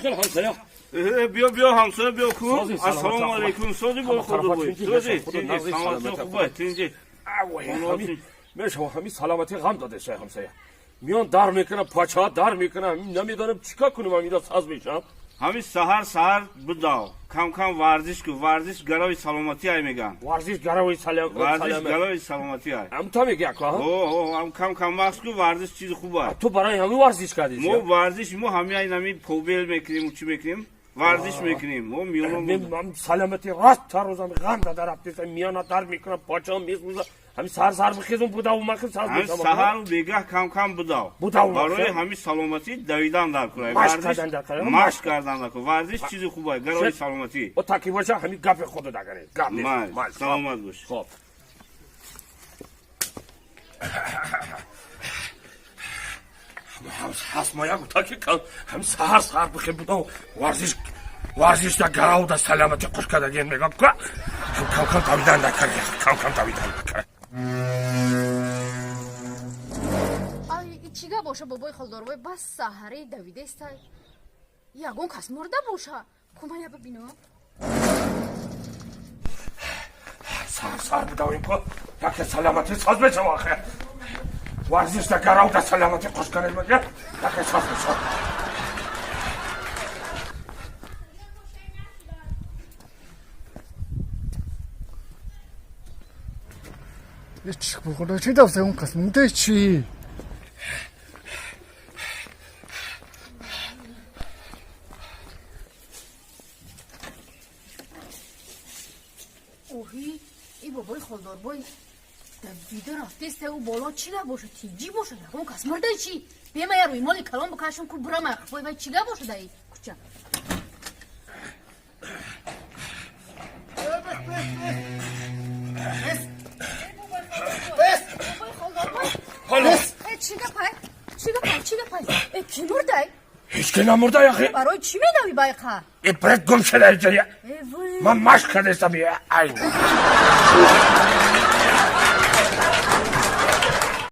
хел ҳамсоя? Биё, биё, ҳамсоя, биё ку. Ассалому алайкум. Сози, бо худо бой. Сози, тинҷи, саломатӣ хубай, тинҷи. Мешава, ҳами саломатӣ ғам додеса, ҳамсоя. Миён дар мекунам, пача дар мекунам, намедонам чӣ кор кунам, ҳамина саз мешавам. Ҳами саҳар саҳар бидав, кам кам варзиш ку. Варзиш гарави саломатӣ ай, меган. Варзиш гарави саломатӣ. Варзиш гарави саломатӣ ай. Ҳам то меги, ака? О, ҳам кам кам машқ ку, варзиш чизи хуб ай. Ту барои ҳами варзиш кардӣ? Мо варзиш, мо ҳами ай нами побел мекунем, чӣ мекунем, варзиш мекунем мо миён. Саломатӣ рост тарӯзам ғам дада рафтеса, миёна дар мекунам, пачаам месӯза. Ҳами саҳар саҳар бихезум, будаву махи саз мешавам. Саҳару бегаҳ кам кам будав. Будав. Барои ҳами саломатӣ давидан дар кунай. Машқ кардан дар кунай. Машқ кардан дар кун. Варзиш чизи хуб ай, гарои саломатӣ. О, таки боша, ҳами гапи худо дагане. Гап нест. Саломат бош. Хоб. Ҳасмоя гуфта ки ҳами саҳар саҳар бихе будав, варзиш, варзиш да гарав да саломатӣ қуш кардагиен, мегам ка кам кам давидан дар кунай, кам кам давидан дар кунай. Чӣ гап боша, бобои холдорбой бас саҳари давидестай? Ягон кас мурда боша, кумая бибино. Саҳар саҳар будавем ко, яке саломатӣ соз мешава охе. Варзиш да гарав да саломатӣ қуш кардем, мега яке соз мешава. Чӣ бухӯрда, чӣ давса, он кас мурда чӣ? Оҳи, и бобои холдорбой давида рафтеста ӯ боло. Чӣ гап боша? Тинҷӣ боша? Ягон кас мурда чӣ? Бемая рӯймоли калон бикашум ку, бурама қафои вай. Чӣ гап боша даи куча? Чӣ гапай, чӣ гапай, чӣ гапай? Э, кӣ мурдай? Ҳеҷ ки намурда, яхи. Барои чӣ медавӣ байқа? Э, бред гум шуда иҷоя. Ман машқ кардестам, ай.